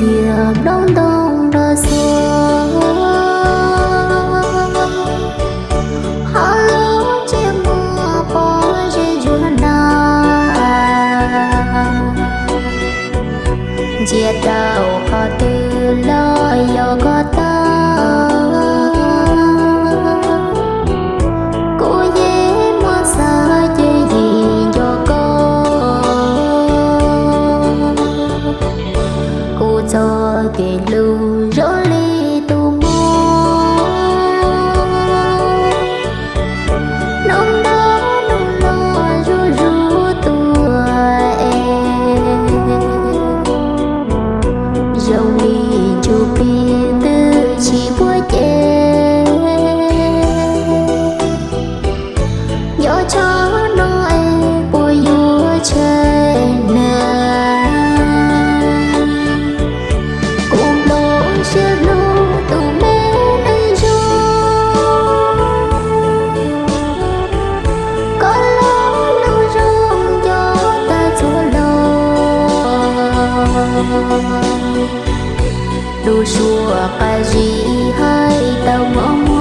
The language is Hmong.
Tias nplooj ntoo rog xuas, ho lub ntsej muag pom ze ntsuag na. Ntsia rau qhov twg los yog koj tag, kuv yeej muaj xav ces yim nco koj. Kuv txoj kev hlub zoo li tus mog, hnub nto hnub los zuj zus tuaj es, zoo li ntsuj plig twb tsis puab ces. Nco tshaj no es puas yuav tsheej na, kuv nplooj siab hlub tus me neej zoo. Koj los lub zoo nco tag txhua los, lub suab qab zib hais tau mob